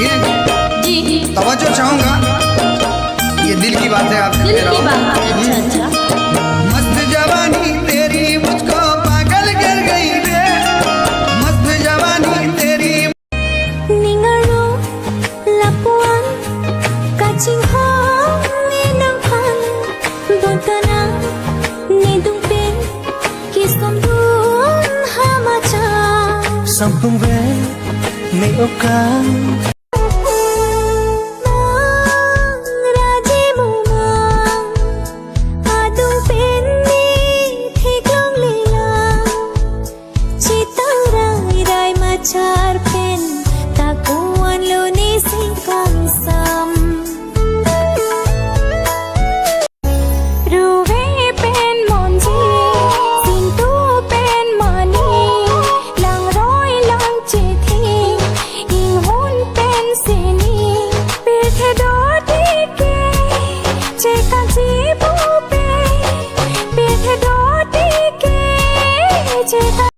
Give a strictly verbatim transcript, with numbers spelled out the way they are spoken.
जी, जी। तवज्जो चाहूंगा, ये दिल की बात है, आपसे दिल कह रहा की हूँ। बात, अच्छा, अच्छा। मस्त जवानी तेरी मुझको पागल कर गई रे, मस्त जवानी तेरी। Ning arlo lapuan kachinghon ne nangphan, bonta nang ne dungpen kisomdun hamacha. Sampung ve me oka. Nang raji mumang adung pen ne theklong lelang, chitang rai rai machar pen takuan lo ne si kangsam. Ruve pen monji, singtu pen mani, langroi langchethi, inghun pen sini, pirthe doti ke, chekang chipu pe, pirthe doti ke, chekang